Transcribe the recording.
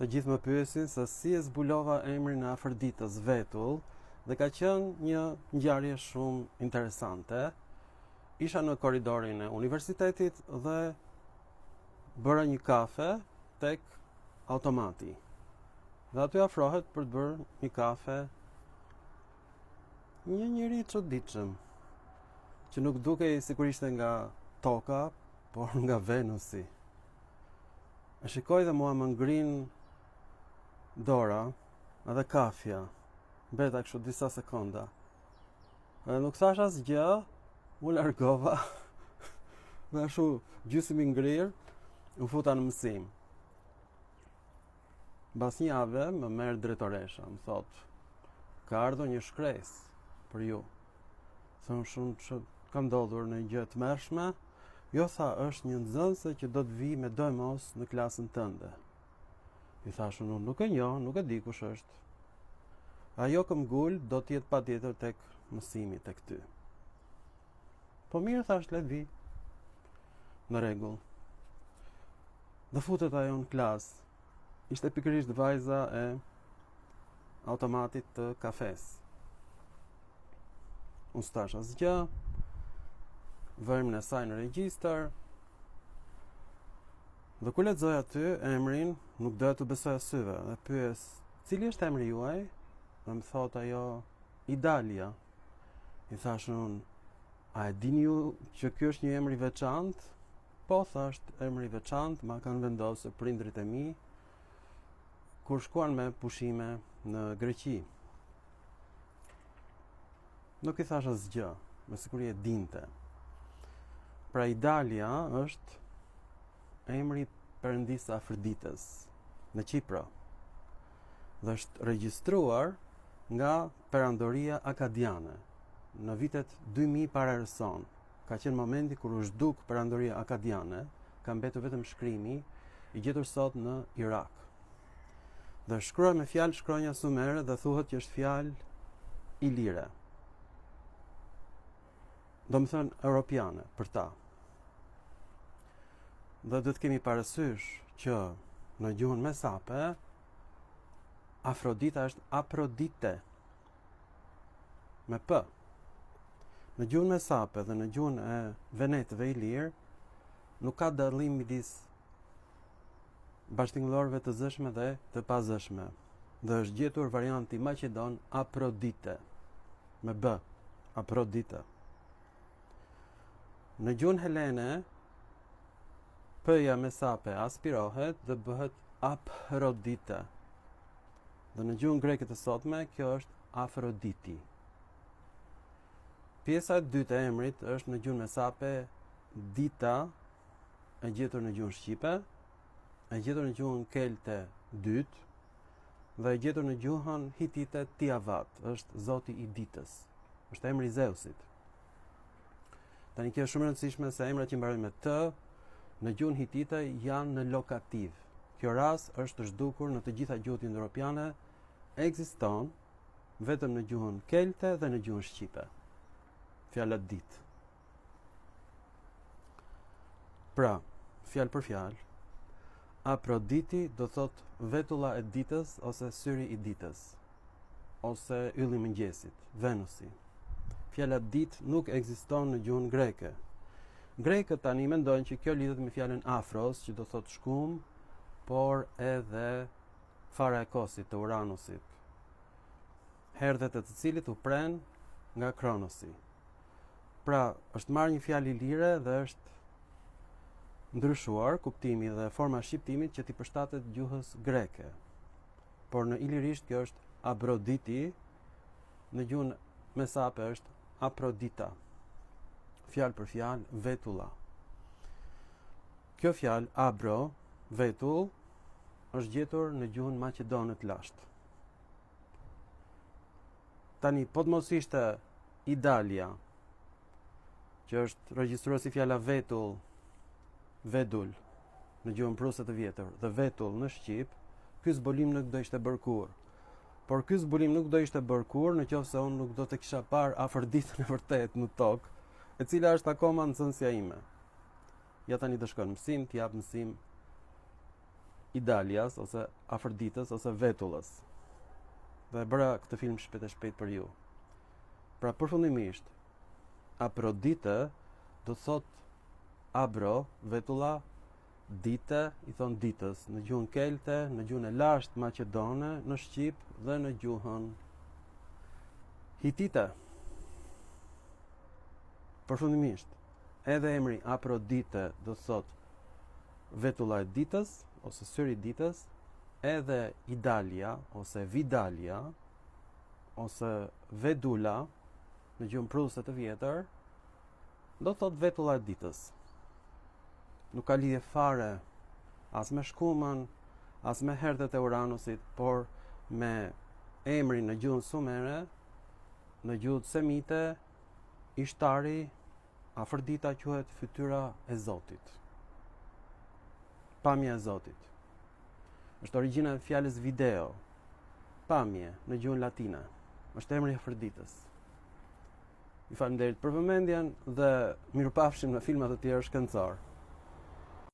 Të gjithë më pyesin se si e zbulova emrin e Afërditës Vetull dhe ka qenë një ngjarje shumë interesante. Isha në korridorin e universitetit dhe bëra një kafe tek automati. Dhe aty afrohet për të bërë një kafe një njeri i çuditshëm që nuk dukej sikur ishte nga toka, por nga Venusi. E shikoj dhe mua më ngrin dora edhe kafja. Mbeta kështu disa sekonda. Edhe nuk thashë asgjë, u largova. Dhe ashtu gjysmë i ngrirë, u futa në mësim. Mbas një jave më merr drejtoresha, më thotë, ka ardhur një shkresë për ju. Them unë ça ka ndodhur ndonjë gjë e tmerrshme, jo tha është një nxënëse që do të vijë me doemos në klasën tënde. I thashë unë nuk e njoh, nuk e di kush është. Ajo këmbëngul do të jetë patjetër tek mësimi tek ty. Po mirë thashë le të vijë. Në rregull. Dhe futet ajo në klasë. Ishte pikërisht vajza e automatit të kafes. Unë s'thashë asgjë, vë emrin e saj në regjistër, dhe kur lexoj aty emrin, nuk doja t'u besoja syve, dhe pyes, cili është emri juaj? Dhe më thotë ajo, Idalia. I thashë unë, a e dini ju që ky është një emër i veçantë? Po, tha, është emër i veçantë, ma kanë vendosur prindërit e mi kur shkuan me pushime në Greqi. Nuk i thashë asgjë, me siguri e dinte. Pra Idalia është emri i perëndisë Afërditës në Qipro. Dhe është regjistruar nga perandoria akadiane në vitet 2000 para erës sonë. Ka qenë momenti kur u zhduk perandoria akadiane, ka mbetur vetëm shkrimi i gjetur sot në Irak. Dhe shkruar me fjalë shkronja sumere dhe thuhet që është fjalë ilire. Domethënë europiane për ta. Dhe duhet të kemi parasysh që në gjuhën mesape Afrodita është Aprodite me P. Në gjuhën mesape dhe në gjuhën e venetëve ilirë nuk ka dallim midis bashkëtingëllorëve të zëshme dhe të pazëshme. Dhe është gjetur varianti maqedon Aprodite me B, Aprodite. Në gjuhën helene P-ja mesape aspirohet dhe bëhet Aprodite. Dhe në gjuhën greke të sotme kjo është Afroditi. Pjesa e dytë e emrit është në gjuhën mesape dita e gjetur në gjuhën shqipe, e gjetur në gjuhën kelte dyt dhe e gjetur në gjuhën hitite Tiavat, është zoti i ditës. Është emri i Zeusit. Tani kjo është shumë e rëndësishme se emrat që mbarojnë me t në gjuhën hitite janë në lokativ. Kjo rasë është zhdukur në të gjitha gjuhët indoeuropiane, ekziston vetëm në gjuhën kelte dhe në gjuhën shqipe. Fjala ditë. Pra, fjalë për fjalë, Aproditi do thotë vetulla e ditës ose syri i ditës ose ylli i mëngjesit, Venusi. Fjala ditë nuk ekziston në gjuhën greke. Grekët tani mendojnë që kjo lidhet me fjalën afros, që do thotë shkumë, por edhe fara e kosit të Uranusit. Herdhet e të cilit u prenë nga Kronosi. Pra, është marrë një fjalë ilire dhe është ndryshuar kuptimi dhe forma e shqiptimit që t'i përshtatet gjuhës greke. Por në ilirisht kjo është Abroditi, në gjuhën mesape është Aprodita. Fjalë për fjalë, vetulla. Kjo fjalë abro, vetull, është gjetur në gjuhën maqedone të lashtë. Tani, po të mos ishte Idalia, që është regjistruar si fjala vetull, vedul, në gjuhën pruse të vjetër, dhe vetull në shqip, ky zbulim nuk do ishte bërë kurrë. Por ky zbulim nuk do ishte bërë kurrë në qoftë se unë nuk do të kisha parë Afërditën e vërtetë në tokë, e cila është akoma nxënësja ime. Ja tani do shkoj në mësim, të jap mësim. Idalias ose Afërditës ose Vetullës. Dhe e bëra këtë film shpejt e shpejt për ju. Pra përfundimisht, Aprodite do të thotë Abro, vetulla, dite, i thonë ditës, në gjuhën kelte, në gjuhën e lashtë maqedone, në shqip dhe në gjuhën hitite. Përfundimisht, edhe emri Aprodite do të thotë vetulla e ditës ose syri i ditës, edhe Idalia ose Vidalia ose Vedula në gjuhën pruse të vjetër, do të thotë vetulla e ditës. Nuk ka lidhje fare as me shkumën, as me herdhet e Uranusit, por me emrin në gjuhën sumere, në gjuhët semite, Ishtari, Afërdita quhet fytyra e Zotit. Pamja e Zotit. Është origjina e fjalës video. Pamje në gjuhën latine. Është emri i Afërditës. Ju faleminderit për vëmendjen dhe mirupafshim në filma të tjerë shkencorë.